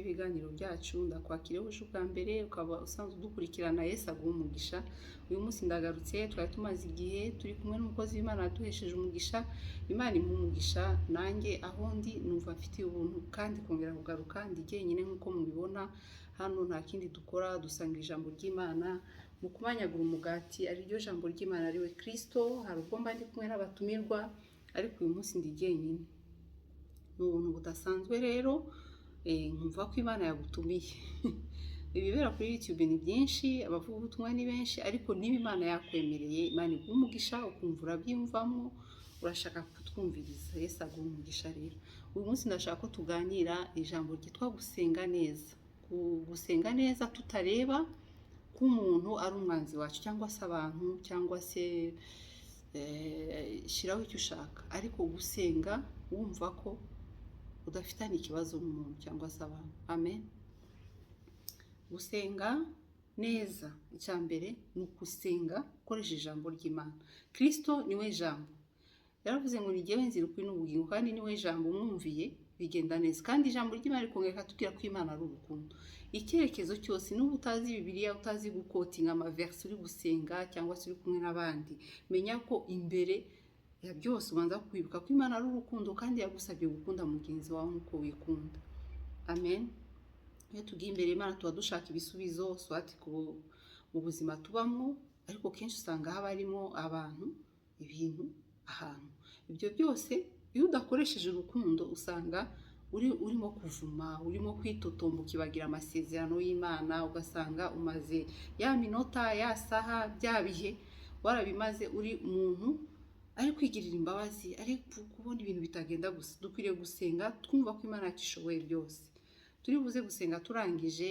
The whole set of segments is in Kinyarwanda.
b'ibiganiro byacu. Ndakwakiriye uje ubwa mbere, ukaba usanzwe udukurikirana, Yesu aguha umugisha. Uyu munsi ndagarutse, twari tumaze igihe turi kumwe n'umukozi w'Imana yaduhesheje umugisha. Imana imuha umugisha. Nanjye aho ndi numva mfitiye ubuntu kandi kongera kugaruka. Ndi jyenyine nk'uko mubibona hano, nta kindi dukora, dusanga ijambo ry'Imana mu kumanyagura umugati, ari ryo jambo ry'Imana, ariwe Kristo. Hari ubwo mba ndi kumwe n'abatumirwa, ariko uyu munsi ndi jyenyine. Ni ubuntu budasanzwe rero, nkumva ko Imana yagutumiye. Ibibera kuri YouTube ni byinshi, abavuga ubutumwa ni benshi, ariko niba Imana yakwemereye, Imana iguha umugisha, ukumva urabyiyumvamo, urashaka kutwumviriza, Yesu aguha umugisha. Rero uyu munsi ndashaka ko tuganira ijambo ryitwa gusenga neza. Gusenga neza tutareba ko umuntu ari umwanzi wacu, cyangwa se abantu, cyangwa se shyiraho icyo ushaka, ariko gusenga wumva ko udafitanye ikibazo n'umuntu cyangwa se abantu. Amen. Gusenga neza, icya mbere ni ugusenga ukoresheje ijambo ry'Imana. Kristo niwe jambo. Yaravuze ngo: "Ni jyewe nzira, ukuri n'ubugingo," kandi niwe jambo. Umwumviye bigenda neza. Kandi ijambo ry'Imana rikongera rikatubwira ko Imana ari urukundo. Icyerekezo cyose, niba utazi Bibiliya, utazi guquotinga amaverse uri gusenga cyangwa se uri kumwe n'abandi, menya ko imbere ya byose ubanza kwibuka ko Imana ari urukundo, kandi yagusabye gukunda mugenzi wawe nk'uko wikunda. Amen. Iyo tugiye imbere y'Imana tuba dushaka ibisubizo, soit mu buzima tubamo, ariko kenshi usanga haba harimo abantu, ibintu, ahantu. Ibyo byose iyo udakoresheje urukundo, usanga urimo kuvuma, urimo kwitotomba, ukibagira amasezerano y'Imana, ugasanga umaze ya minota, ya saha, bya bihe warabimaze uri umuntu ari kwigirira imbabazi, ari kubona ibintu bitagenda gusa. Dukwiriye gusenga twumva ko Imana yacu ishoboye byose. Turi buze gusenga turangije,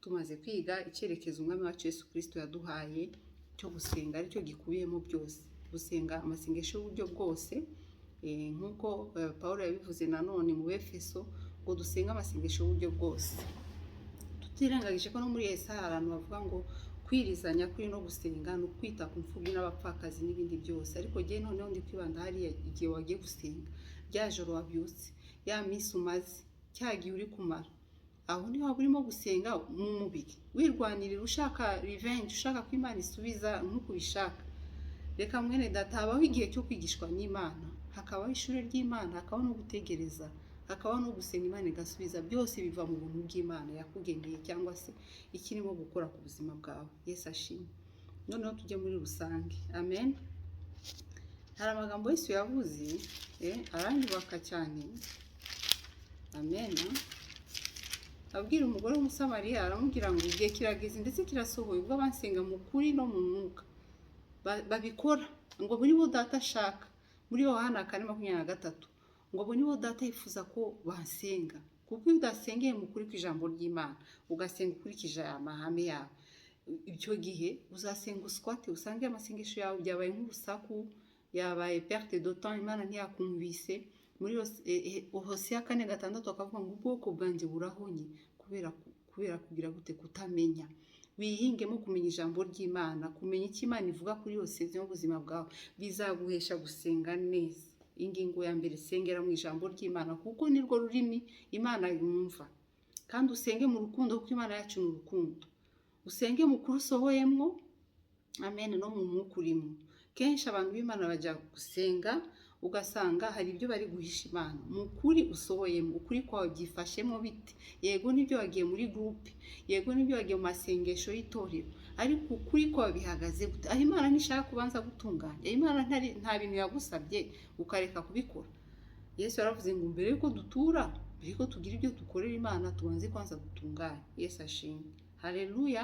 tumaze kwiga icyerekezo Umwami wacu Yesu Kirisito yaduhaye cyo gusenga, aricyo gikubiyemo byose. Gusenga amasengesho y'uburyo bwose, nk'uko Paul yabivuze nanone mu Befeso ngo dusenge amasengesho y'uburyo bwose, tutirengagije ko no muri Yesaya hari ahantu bavuga ngo kwirizanya kuri no gusenga ni ukwita ku mfubyi n'abapfakazi n'ibindi byose. Ariko jyewe noneho ndi kwibanda hariya igihe wagiye gusenga, rya joro wabyutse, ya minsi umaze, cya gihe uri kumara aho, niho waba urimo gusenga mu mubiri, wirwanirira, ushaka revenge, ushaka ko Imana isubiza nk'uko ubishaka. Reka mwene data, habaho igihe cyo kwigishwa n'Imana, hakabaho ishuri ry'Imana, hakabaho no gutegereza, hakabaho no gusenga Imana igasubiza. Byose biva mu buntu bw'Imana yakugeneye cyangwa se ikirimo gukora ku buzima bwawe. Yesu ashimwe. Noneho tujye muri rusange. Amen. Hari amagambo Yesu yavuze, aranyubaka cyane. Amen. Abwira umugore w'Umusamariya, aramubwira ngo igihe kirageze, ndetse kirasohoye, ubwo abansenga mu kuri no mu mwuka babikora, ngo muri bo Data ashaka. Muri Yohana 4:23, ngo abo nibo Data yifuza ko basenga. Kuko iyo udasengeye mu kuri kw'ijambo ry'Imana, ugasenga ukurikije aya mahame yawe, icyo gihe uzasenga uswate, usange amasengesho yawe byabaye nk'urusaku, yabaye perte de temps, Imana ntiyakumvise. Muri Hosiya 4:6 akavuga ngo ubwoko bwanjye burahonye kubera kugira gute? Kutamenya. Wihingemo kumenya ijambo ry'Imana, kumenya icyo Imana ivuga kuri yose y'ubuzima bwawe, bizaguhesha gusenga neza. Ingingo ya mbere: sengera mu ijambo ry'Imana, kuko nirwo rurimi Imana yumva. Kandi usenge mu rukundo, kuko Imana yacu ni urukundo. Usenge mu kuri usohoyemo, amen, no mu mwuka urimo. Kenshi abantu b'Imana bajya gusenga, ugasanga hari ibyo bari guhisha Imana. Mu kuri usohoyemo, ukuri kwawe byifashemo bite? Yego nibyo wagiye muri groupe, yego nibyo wagiye mu masengesho y'itorero, ariko ukuri kwawe bihagaze gute? Aho Imana ntishaka kubanza gutunganya? Imana nta bintu yagusabye ukareka kubikora? Yesu yaravuze ngo mbere yuko dutura, mbere yuko tugira ibyo dukorera Imana, tubanze kwanza dutunganye. Yesu ashimwe, haleluya.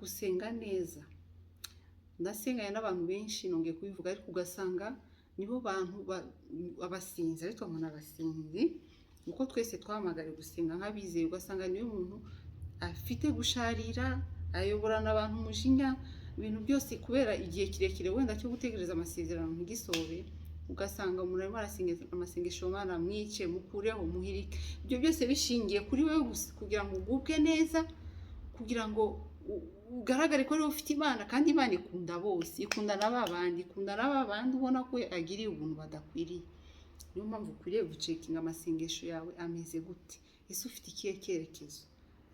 Gusenga neza, ndasenganye n'abantu benshi, nongeye kubivuga, ariko ugasanga nibo bantu abasinzi, ariko ngo ni abasinzi, kuko twese twahamagariwe gusenga nk'abizeye. Ugasanga niwe muntu afite gusharira, ayoborana abantu umujinya, ibintu byose kubera igihe kirekire wenda cyo gutegereza amasezerano ntigisobe. Ugasanga umuntu arimo arasenga amasengesho: "Mana, mwice, mukureho, muhirike." Ibyo byose bishingiye kuri wowe gusa kugira ngo ugubwe neza, kugira ngo ugaragare ko ariwe ufite Imana. Kandi Imana ikunda bose, ikunda na ba bandi, ikunda na ba bandi ubona ko agiriye ubuntu badakwiriye. Niyo mpamvu ukwiriye gucheckinga amasengesho yawe ameze gute. Ese ufite ikihe cyerekezo?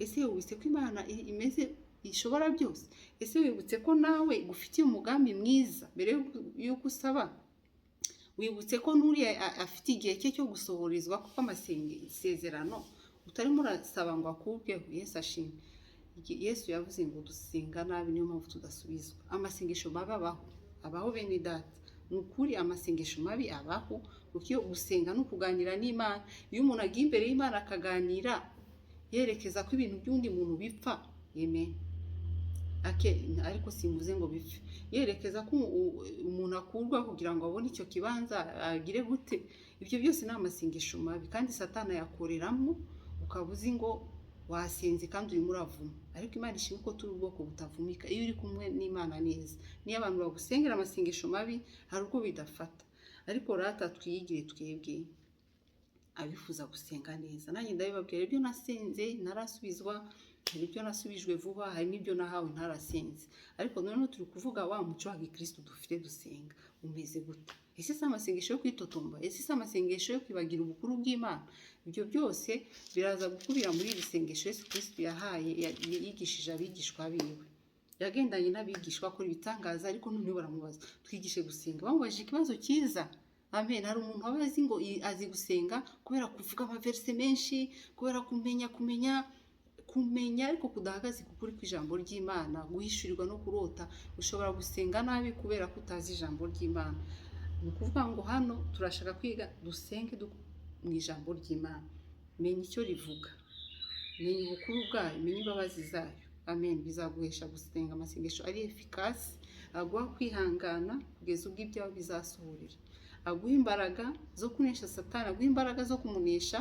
Ese wibutse ko Imana imeze ishobora byose? Ese wibutse ko nawe igufitiye umugambi mwiza mbere y'uko usaba? Wibutse ko n'uriya afite igihe cye cyo gusohorezwa kuko amasezerano utarimo urasaba ngo akubweho? Yesu ashimwe. Yesu yavuze ngo dusenga nabi, niyo mpamvu tudasubizwa. Amasengesho mabi abaho, abaho bene data, ni ukuri amasengesho mabi abaho, kuko iyo gusenga ni ukuganira n'Imana. Iyo umuntu agiye imbere y'Imana akaganira yerekeza ko ibintu by'undi muntu bipfa, amen, ake ariko simvuze ngo bipfe, yerekeza ko umuntu akurwa kugira ngo abone icyo kibanza agire gute, ibyo byose ni amasengesho mabi kandi Satani ayakoreramo, ukaba uzi ngo wasenze kandi urimo uravuma. Ariko Imana ishimwe ko turi ubwoko butavumika iyo uri kumwe n'Imana neza. Niyo abantu bagusengera amasengesho mabi, hari ubwo bidafata. Ariko rata twiyigire twebwe abifuza gusenga neza. Nanjye ndabibabwira, ibyo nasenze ntarasubizwa, hari ibyo nasubijwe vuba, hari n'ibyo nahawe ntarasenze. Ariko noneho turi kuvuga wa muco wa gikristo dufite, dusenga umeze gute? Ese si amasengesho yo kwitotomba? Ese si amasengesho yo kwibagira ubukuru bw'Imana? Ibyo byose biraza gukubira muri iri sengesho Yesu Kristo yahaye, yigishije abigishwa biwe. Yagendanye n'abigishwa akora ibitangaza, ariko noneho baramubaza: "Twigishe gusenga." Bamubajije ikibazo cyiza, amen. Hari umuntu aba azi ngo azi gusenga kubera kuvuga amaverse menshi, kubera kumenya ariko kudahagaze ku kuri kw'ijambo ry'Imana, guhishurirwa no kurota. Ushobora gusenga nabi kubera ko utazi ijambo ry'Imana. Ni ukuvuga ngo hano turashaka kwiga dusenge mu ijambo ry'Imana. Menya icyo rivuga, menya ubukuru bwayo, menya imbabazi zayo, amen. Bizaguhesha gusenga amasengesho ari efficace, aguha kwihangana kugeza ubwo ibyawe bizasohorera, aguha imbaraga zo kunesha Satani, aguha imbaraga zo kumunesha,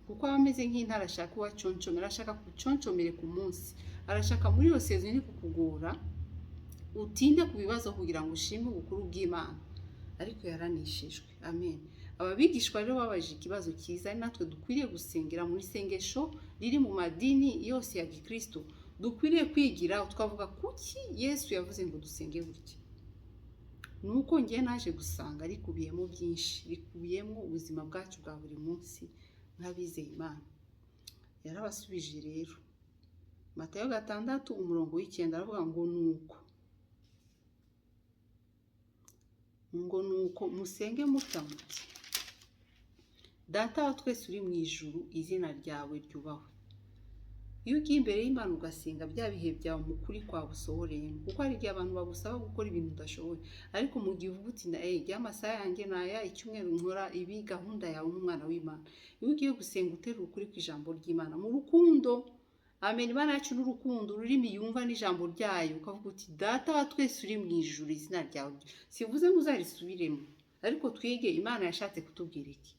kuko aba ameze nk'intare ashaka uwaconshomera, ashaka kuconshomere ku munsi, arashaka muri iyo saison iri kukugora utinde ku bibazo kugira ngo ushime ubukuru bw'Imana. Ariko yaraneshejwe, amen. Aba bigishwa rero babajije ikibazo cyiza, ari natwe dukwiriye gusengera muri sengesho riri mu madini yose ya gikristo dukwiriye kwigira, twavuga kuki Yesu yavuze ngo dusenge gutya. Ni uko ngiye naje gusanga rikubiyemo byinshi, rikubiyemo ubuzima bwacu bwa buri munsi nk'abizeye Imana. Yarabasubije rero, Matayo 6 umurongo w'9, aravuga ngo nuko musenge mutya muti: "Data wa twese uri mu ijuru, izina ryawe ryubahwe." Iyo ugiye imbere y'Imana ugasenga, bya bihe byawe mu kuri kwawe usohoreyemo, kuko hari igihe abantu bagusaba gukora ibintu udashoboye. Ariko mu gihe uvuga uti: "Jya amasaha yanjye ni aya, icyumweru nkora ibi," gahunda yawe n'umwana w'Imana. Iyo ugiye gusenga uterura ukuri kw'ijambo ry'Imana mu rukundo, amen. Imana yacu n'urukundo, ururimi yumva n'ijambo ryayo, ukavuga uti: "Data wa twese uri mu ijuru, izina ryawe." Sivuze ngo uzarisubiremo, ariko twige Imana yashatse kutubwira iki.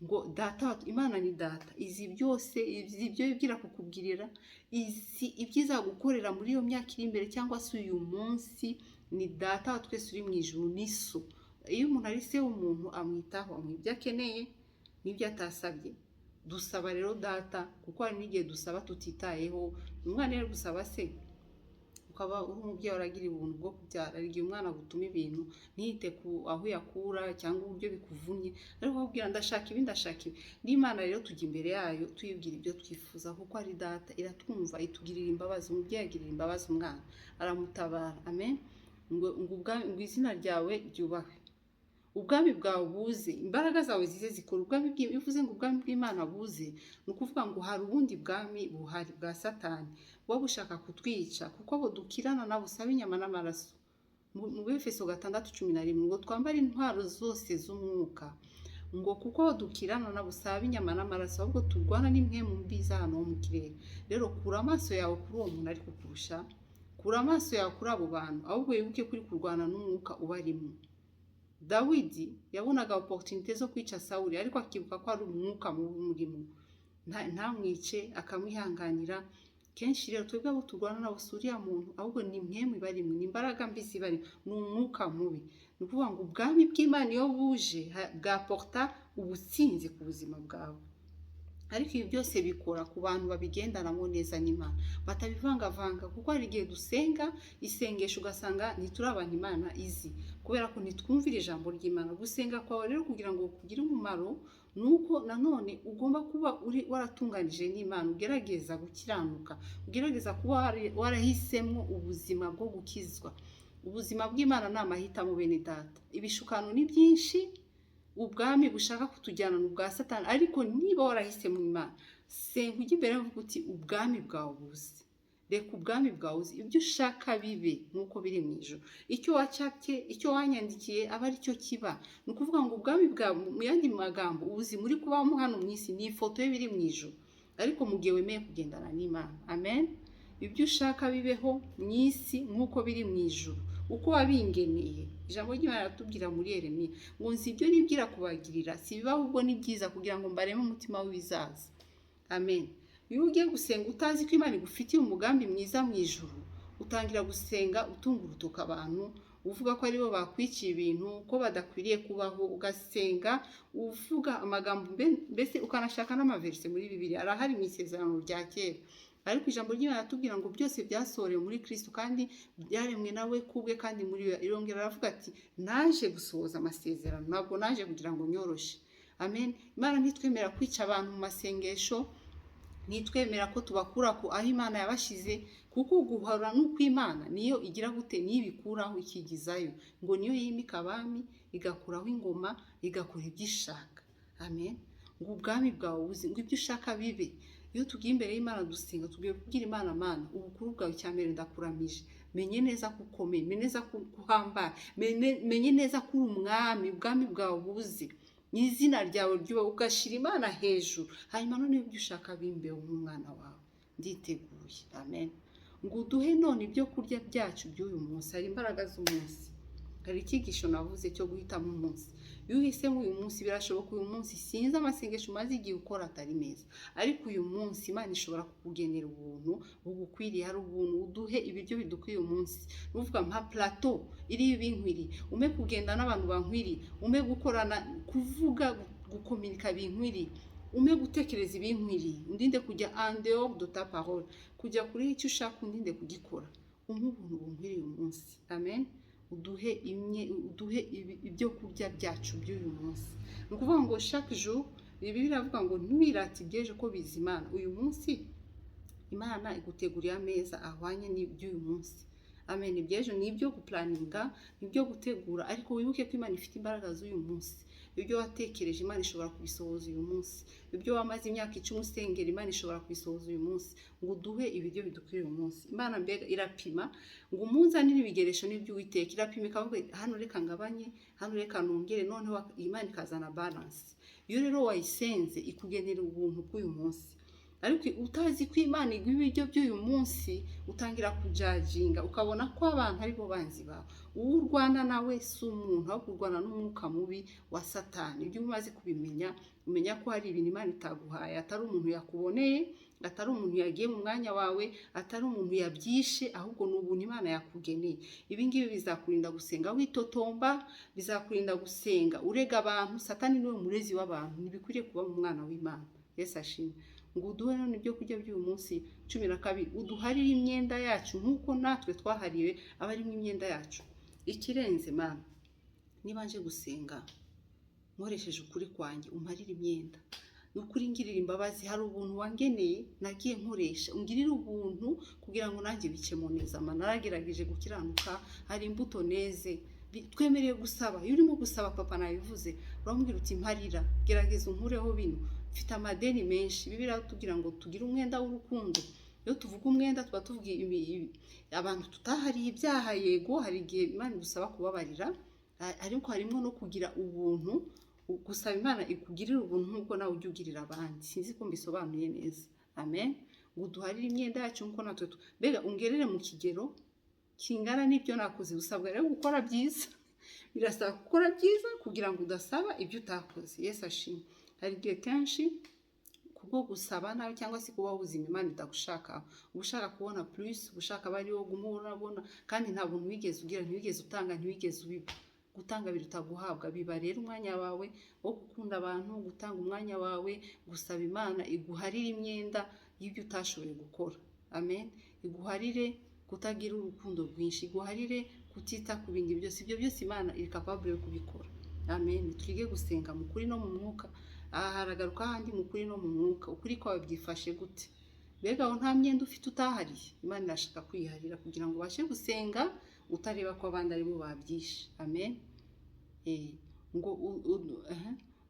Ngo data, Imana ni data, izi byose, izi ibyo yibwira kukubwirira, izi ibyo izagukorera muri iyo myaka iri imbere cyangwa se uyu munsi. Ni data wa twese uri mu ijuru, ni so. Iyo umuntu ari se w'umuntu, amwitaho, amuha ibyo akeneye n'ibyo atasabye. Dusaba rero data, kuko hari n'igihe dusaba tutitayeho. Umwana iyo ari gusaba se, ukaba uri umubyeyi waragira ubuntu bwo kubyara, hari igihe umwana agutuma ibintu ntiyite ku aho uyakura cyangwa uburyo bikuvunnye, ariko akubwira: "Ndashaka ibi, ndashaka ibi." N'Imana rero tujya imbere yayo tuyibwira ibyo twifuza, kuko ari data, iratwumva, itugirira imbabazi. Umubyeyi agirira imbabazi umwana, aramutabara, amen. Ngo izina ryawe ryubahwe, ubwami bwawe buze, imbaraga zawe zize zikora. Ubwami, bivuze ngo ubwami bw'Imana buze, ni ukuvuga ngo hari ubundi bwami buhari bwa Satani buba bushaka kutwica, kuko abo dukirana nabo usaba inyama n'amaraso. Mu Befeso 6:11 ngo twambare intwaro zose z'umwuka, ngo kuko abo dukirana nabo usaba inyama n'amaraso, ahubwo turwana n'impwemu mbi z'ahantu ho mu kirere. Rero kura amaso yawe kuri uwo muntu ari kukurusha, kura amaso yawe kuri abo bantu, ahubwo wibuke kuri kurwana n'umwuka ubarimo. Dawidi yabonaga opportunité zo kwica Sawuli, ariko akibuka ko ari umwuka mubi umurimo, ntamwice, akamwihanganira. Kenshi rero twebwe abo turwana nabo si uriya muntu, ahubwo ni impwemu ibarimo, ni imbaraga mbi zibarimo, ni umwuka mubi. Ni ukuvuga ngo ubwami bw'Imana iyo buje bwaporta ubutsinzi ku buzima bwawe. Ariko ibi byose bikora ku bantu babigendanamo neza n'Imana, batabivangavanga, kuko hari igihe dusenga isengesho ugasanga ntituri abantu Imana izi, kubera ko ntitwumvira ijambo ry'Imana. Gusenga kwawe rero kugira ngo kugire umumaro ni uko nanone ugomba kuba uri waratunganije n'Imana, ugerageza gukiranuka, ugerageza kuba warahisemo ubuzima bwo gukizwa. Ubuzima bw'Imana ni amahitamo, bene data. Ibishukano ni byinshi, ubwami bushaka kutujyana ni ubwa Satani, ariko niba warahisemo Imana, senga ujya imbere uvuga uti: "Ubwami bwawe buze, reka ubwami bwawe buze, ibyo ushaka bibe nk'uko biri mu ijuru. Icyo wacapye, icyo wanyandikiye, aba aricyo kiba." Ni ukuvuga ngo ubwami bwawe, mu yandi magambo, ubuzima uri kubamo hano mu isi ni ifoto y'ibiri mu ijuru, ariko mu gihe wemeye kugendana n'Imana. Amen. Ibyo ushaka bibeho mu isi nk'uko biri mu ijuru, uko wabingeneye. Ijambo ry'Imana riratubwira muri Yeremiya ngo: "Nzi ibyo nibwira kubagirira, si ibibi ahubwo ni byiza, kugira ngo mbareme umutima w'ibizaza." Amen. Iyo ugiye gusenga utazi ko Imana igufitiye umugambi mwiza mu ijuru, utangira gusenga utunga urutoki abantu, uvuga ko aribo bakwiciye ibintu, ko badakwiriye kubaho, ugasenga uvuga amagambo mbese ukanashaka n'amaverse muri Bibiliya, arahari mu Isezerano rya Kera. Ariko ijambo ry'Imana riratubwira ngo byose byasohorewe muri Kristo, kandi byaremwe nawe kubwe kandi muri we. Irongera aravuga ati: "Naje gusohoza amasezerano, ntabwo naje kugira ngo nyoroshe." Amen. Imana ntitwemera kwica abantu mu masengesho, ntitwemera ko tubakura ku aho Imana yabashyize, kuko guhora n'ukw'Imana niyo igira gute? Niyo ibikuraho ikigizayo, ngo niyo yimika abami, igakuraho ingoma, igakora ibyo ishaka. Amen. Ngo ubwami bwawe buze, ngo ibyo ushaka bibe. Iyo tugiye imbere y'Imana dusenga, tugiye kubwira Imana: "Mana, ubukuru bwawe, icya mbere ndakuramije, menye neza ko ukomeye, menye neza ko uhambaye, menye neza ko uri umwami, ubwami bwawe buze, mu izina ryawe ryubahe," ugashyira Imana hejuru. Hanyuma noneho ibyo ushaka bimbeho nk'umwana wawe, nditeguye. Amen. Ngo uduhe none ibyo kurya byacu by'uyu munsi. Hari imbaraga z'umunsi. Hari icyigisho navuze cyo guhitamo umunsi. Iyo uhisemo uyu munsi, birashoboka uyu munsi, sinzi amasengesho umaze igihe ukora atari meza, ariko uyu munsi Imana ishobora kukugenera ubuntu bugukwiriye. Hari ubuntu. Uduhe ibiryo bidukwiye uyu munsi, ni ukuvuga mpa plateau iriho ibinkwiriye, umpe kugenda n'abantu bankwiriye, umpe gukorana, kuvuga, gukominika binkwiriye, umpe gutekereza ibinkwiriye, undinde kujya en dehors de ta parole, kujya kuri icyo ushaka, undinde kugikora, umpe ubuntu bunkwiriye uyu munsi. Amen. Uduhe imye, uduhe ibyo kurya byacu by'uyu munsi. Ni ukuvuga ngo chaque jour, Bibiliya iravuga ngo ntiwirate iby'ejo ko biza Imana. Uyu munsi Imana iguteguriye ameza ahwanye n'iby'uyu munsi. Amen. Iby'ejo ni ibyo guplanninga, ni ibyo gutegura, ariko wibuke ko Imana ifite imbaraga z'uyu munsi. Ibyo watekereje, Imana ishobora kubisohoza uyu munsi. Ibyo wamaze imyaka 10 usengera, Imana ishobora kubisohoza uyu munsi. Ngo uduhe ibiryo bidukwiriye uyu munsi. Imana mbega irapima ngo umunzani n'ibigeresho n'iby'Uwiteka. Irapima ikavuga iti, "Hano reka ngabanye, hano reka nongere." Noneho Imana ikazana balance. Iyo rero wayisenze, ikugenera ubuntu bw'uyu munsi. Ariko utazi ko Imana iguha ibiryo by'uyu munsi, utangira kujudginga, ukabona ko abantu ari bo banzi bawe. Uwo urwana nawe si umuntu, ahubwo urwana n'umwuka mubi wa Satani. Ibyo umaze kubimenya, umenya ko hari ibintu Imana itaguhaye, atari umuntu yakuboneye, atari umuntu yagiye mu mwanya wawe, atari umuntu yabyishe, ahubwo ni ubuntu Imana yakugeneye. Ibi ngibi bizakurinda gusenga witotomba, bizakurinda gusenga urega abantu. Satani niwe murezi w'abantu, ntibikwiriye kuba mu mwana w'Imana. Yesu ashimwe. Ngo uduhe none ibyo kurya by'uyu munsi. 12: uduharire imyenda yacu nk'uko natwe twahariwe abarimo imyenda yacu. Ikirenze, Mana, niba nje gusenga nkoresheje ukuri kwanjye, umparire imyenda. Ni ukuri ngirira imbabazi, hari ubuntu wangeneye nagiye nkoresha, ungirire ubuntu kugira ngo nanjye bicemo neza. Mana, naragerageje gukiranuka, hari imbuto neze. Twemerewe gusaba. Iyo urimo gusaba papa, nabivuze, uramubwira uti: "Mparira, gerageza unkureho bino, mfite amadeni menshi." Bibiliya iratubwira ngo tugire umwenda w'urukundo. Iyo tuvuga umwenda, tuba tuvuga abantu tutahariye ibyaha. Yego, hari igihe Imana idusaba kubabarira, ariko harimo no kugira ubuntu, gusaba Imana ikugirire ubuntu nk'uko nawe ujya ugirira abandi. Sinzi ko mbisobanuye neza. Amen. Ngo uduharire imyenda yacu nk'uko natwe mbega ungerere mu kigero kingana n'ibyo nakoze. Usabwa rero gukora byiza, birasaba gukora byiza kugira ngo udasaba ibyo utakoze. Yesu ashimwe. Hari igihe kenshi kubwo gusaba nabi cyangwa se kubaho ubuzima Imana itagushaka, uba ushaka kubona plus, uba ushaka aba ari wowe uguma urabona, kandi nta buntu wigeze ugira, ntiwigeze utanga, ntiwigeze ubiba. Gutanga biruta guhabwa. Biba rero umwanya wawe wo gukunda abantu, gutanga umwanya wawe, gusaba Imana iguharire imyenda y'ibyo utashoboye gukora. Amen. Iguharire kutagira urukundo rwinshi, iguharire kutita ku bindi byose. Ibyo byose Imana iri capable yo kubikora. Amen. Twige gusenga mu kuri no mu mwuka. Aha haragaruka ahandi mu kuri no mu mwuka. Ukuri kwawe byifashe gute? Mbega aho nta myenda ufite utahariye? Imana irashaka kwiharira kugira ngo ubashe gusenga utareba ko abandi aribo babyishe. Amen. Ngo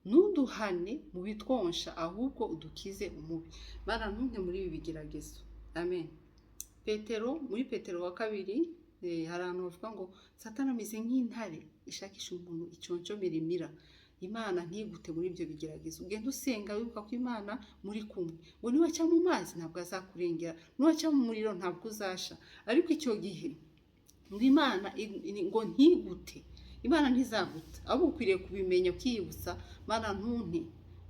ntuduhane mu bitwonsha, ahubwo udukize umubi. Mana, ntunte muri ibi bigeragezo. Amen. Petero, muri Petero wa kabiri, hari ahantu bavuga ngo Satani ameze nk'intare ishakisha umuntu iconcomera imira. Imana ntigute muri ibyo bigeragezo. Ugenda usenga wibuka ko Imana muri kumwe, ngo niwaca mu mazi ntabwo azakurengera, niwaca mu muriro ntabwo uzasha. Ariko icyo gihe ngo Imana ngo ntigute, Imana ntizaguta, ahubwo ukwiriye kubimenya ukiyibutsa: Mana, ntunte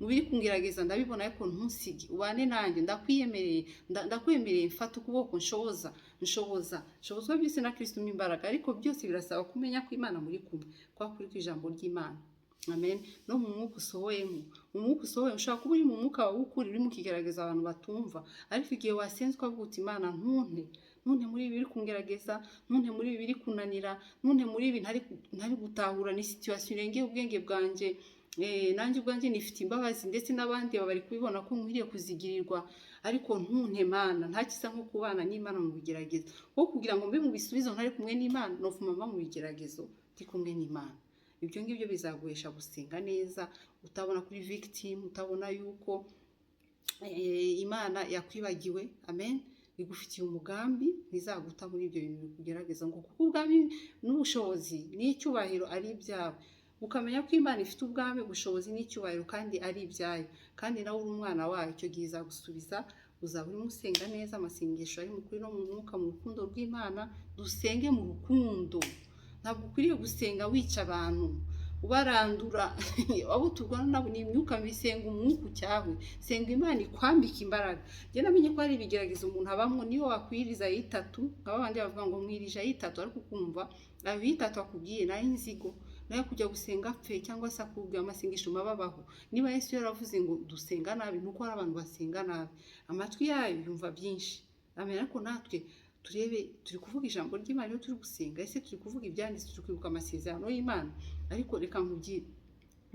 mu biri kungerageza, ndabibona, ariko ntusige, ubane nanjye, ndakwiyemereye, ndakwemereye, mfata ukuboko, nshoboza, nshoboza, nshobozwa byose na Kristo umpa imbaraga. Ariko byose birasaba kumenya ko Imana muri kumwe, kwa kuri kw'ijambo ry'Imana. Amen. No mu mwuka usohoyemo, mu mwuka usohoye, ushobora kuba uri mu mwuka wawe w'ukuri, uri mu kigerageza abantu batumva, ariko igihe wasenze ukavuga uti: Imana, ntunte, ntunte muri ibi biri kungerageza, ntunte muri ibi biri kunanira, ntunte muri ibi ntari gutahura, ni situation irengeye ubwenge bwanjye, nanjye ubwanjye nifite imbabazi, ndetse n'abandi bari kubibona ko nkwiriye kuzigirirwa, ariko ntunte Mana. Nta kisa nko kubana n'Imana mu bigeragezo. Kuko kugira ngo mbe mu bisubizo ntari kumwe n'Imana, nofuma mba mu bigeragezo ndi kumwe n'Imana. Ibyo ngibyo bizaguhesha gusenga neza, utabona kuri victim, utabona yuko Imana yakwibagiwe. Amen. Igufitiye umugambi, ntizaguta muri ibyo bintu bikugerageza, ngo kuko ubwami n'ubushobozi n'icyubahiro ari ibyawe. Ukamenya ko Imana ifite ubwami, ubushobozi n'icyubahiro, kandi ari ibyayo, kandi nawe uri umwana wayo. Icyo gihe izagusubiza, uzaba urimo usenga neza, amasengesho ari mu kuri no mu mwuka, mu rukundo rw'Imana. Dusenge mu rukundo. Ntabwo ukwiriye gusenga wica abantu, ubarandura. Abo turwana nabo ni imyuka mibi. Senga umwuka ucyahwe, senga Imana ikwambika imbaraga. Njye namenye ko hari ibigeragezo umuntu abamwo, niyo wakwiriza ayitatu, nka babandi bavuga ngo mwirije ayitatu, ariko ukumva ayo yitatu akubwiye nayo inzigo, nayo kujya gusenga apfe, cyangwa se akubwira amasengesho mabi abaho. Niba Yesu yaravuze ngo dusenga nabi, nuko hari abantu basenga nabi, amatwi yayo yumva byinshi. Amen. Ariko natwe turebe: turi kuvuga ijambo ry'Imana iyo turi gusenga? Ese turi kuvuga ibyanditse? Turi kwibuka amasezerano y'Imana? Ariko reka nkubwire,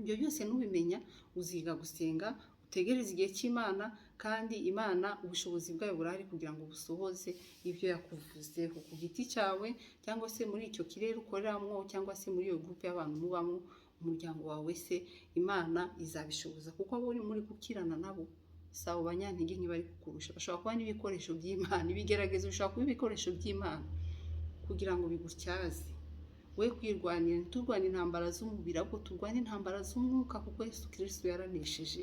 ibyo byose nubimenya uziga gusenga, utegereze igihe cy'Imana, kandi Imana ubushobozi bwayo burahari kugira ngo busohoze ibyo yakuvuzeho ku giti cyawe, cyangwa se muri icyo kirere ukoreramo, cyangwa se muri iyo groupe y'abantu mubamo, umuryango wawe se. Imana izabishoboza, kuko abo uri muri gukirana nabo si abo banyantege nke bari kukurusha. Bashobora kuba n'ibikoresho by'Imana. Ibigeragezo bishobora kuba ibikoresho by'Imana kugira ngo bigutyaze we kwirwanira. Ntiturwane intambara z'umubiri, ahubwo turwane intambara z'umwuka, kuko Yesu Kirisito yaranesheje.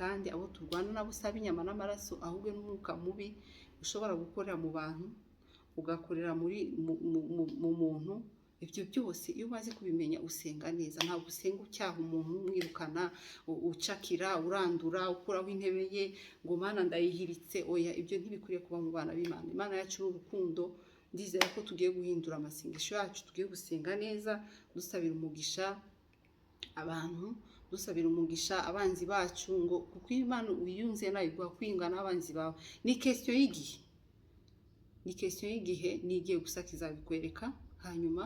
Kandi abo turwana nabo si ab'inyama n'amaraso, ahubwo n'umwuka mubi ushobora gukorera mu bantu, ugakorera muri mu muntu. Ibyo byose iyo umaze kubimenya usenga neza. Ntabwo usenga ucyaha umuntu, umwirukana, ucakira, urandura, ukuraho intebe ye, ngo Mana ndayihiritse. Oya, ibyo ntibikwiriye kuba mu bana b'Imana. Imana yacu ni urukundo. Ndizera ko tugiye guhindura amasengesho yacu, tugiye gusenga neza, dusabira umugisha abantu, dusabira umugisha abanzi bacu, ngo kuko iyo Imana wiyunze nayo iguha kwiyunga n'abanzi bawe. Ni question y'igihe, ni question y'igihe, ni igihe gusa kizabikwereka. Hanyuma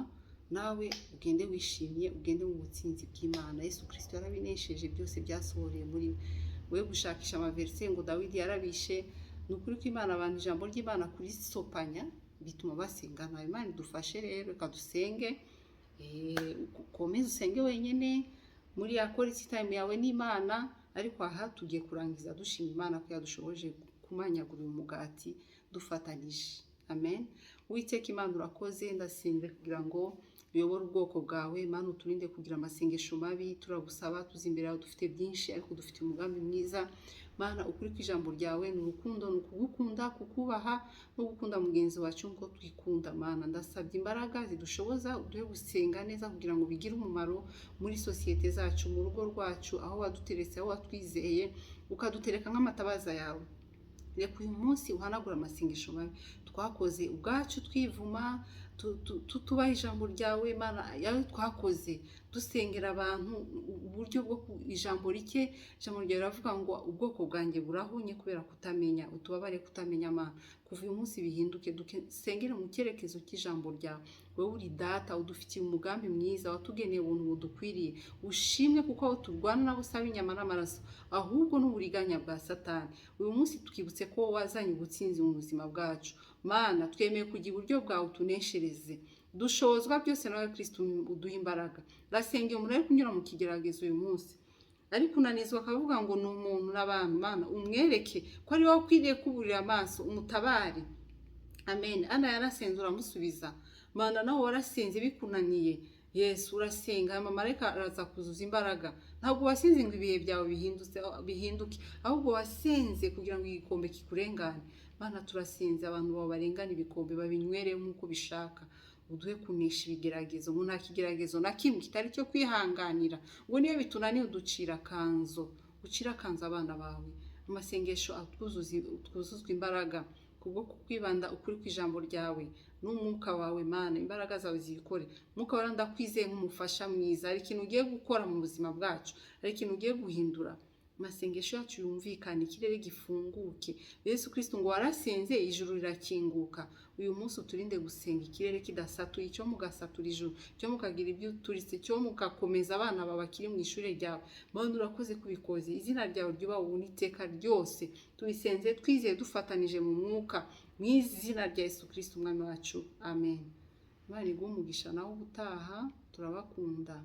nawe ugende wishimye, ugende mu butsinzi bw'Imana. Yesu Kirisito yarabinesheje byose, byasohoreye muri we. We gushakisha amaverse ngo Dawidi yarabishe. Ni ukuri ko Imana, abantu ijambo ry'Imana kurisopanya bituma basenga nabi. Imana idufashe rero. Reka dusenge. Ukomeze usenge wenyine muri ya quality time yawe n'Imana. Ariko aha tugiye kurangiza dushima Imana ko yadushoboje kumanyagura uyu mugati dufatanije. Amen. Uwiteka Imana, urakoze. Ndasenze kugira ngo uyobore ubwoko bwawe. Imana, uturinde kugira amasengesho mabi. Turagusaba, tuzi imbere yawe dufite byinshi, ariko dufite umugambi mwiza. Mana, ukuri kw'ijambo ryawe ni urukundo, ni ukugukunda, kukubaha no gukunda mugenzi wacu nk'uko twikunda. Mana, ndasabye imbaraga zidushoboza, uduhe gusenga neza kugira ngo bigire umumaro muri sosiyete zacu, mu rugo rwacu, aho waduteretse, aho watwizeye ukadutereka nk'amatabaza yawe. Reka uyu munsi uhanagura amasengesho mabi twakoze ubwacu, twivuma. Tutubaha ijambo ryawe, Mana, yawe twakoze dusengera abantu uburyo bwo ijambo rike. Ijambo ryawe riravuga ngo ubwoko bwanjye burahunye kubera kutamenya. Utubabare kutamenya, Mana. Kuva uyu munsi bihinduke, dusengere mu cyerekezo cy'ijambo ryawe. Wowe uri Data udufitiye umugambi mwiza, watugeneye ubuntu budukwiriye. Ushimwe kuko aho turwana nabo usaba inyama n'amaraso, ahubwo n'uburiganya bwa Satani. Uyu munsi twibutse ko wowe wazanye ubutsinzi mu buzima bwacu. Mana, twemeye kujya iburyo bwawe, utuneshereze. Dushobozwa byose nawe Kristo uduha imbaraga. Ndasengeye umuntu ari kunyura mu kigeragezo uyu munsi, ari kunanizwa, akavuga ngo ni umuntu n'abantu. Mana, umwereke ko ari wowe ukwiriye kuburira amaso, umutabare. Amen. Ana yarasenze, uramusubiza. Mana, nawe warasenze bikunaniye, Yesu, urasenga, marayika araza kuzuza imbaraga. Ntabwo wasenze ngo ibihe byawe bihindutse bihinduke, ahubwo wasenze kugira ngo igikombe kikurengane. Mana, turasenze, abantu bawe barengane ibikombe, babinywere nk'uko ubishaka. Uduhe kunesha ibigeragezo, ngo nta kigeragezo na kimwe kitari cyo kwihanganira, ngo niyo bitunaniye uducira akanzo, ucira akanzo abana bawe. Amasengesho twuzuzwa imbaraga kubwo kwibanda ukuri kw'ijambo ryawe n'umwuka wawe. Mana, imbaraga zawe zibikore. Umwuka wawe, ndakwizeye nk'umufasha mwiza. Hari ikintu ugiye gukora mu buzima bwacu, hari ikintu ugiye guhindura. Amasengesho yacu yumvikane, ikirere gifunguke. Yesu Kristo, ngo warasenze ijuru rirakinguka. Uyu munsi uturinde gusenga ikirere kidasatuye, icyo mugasatura ijuru, icyo mukagira ibyo uturitse, icyo mugakomeza abana bawe bakiri mu ishuri ryawe. Mana, urakoze kubikoze. Izina ryawe ryubahe ubu n'iteka ryose. Tubisenze twizeye, dufatanije mu mwuka, mu izina rya Yesu Kristo Umwami wacu, amen. Imana iguhe umugisha. Nawe ubutaha, turabakunda.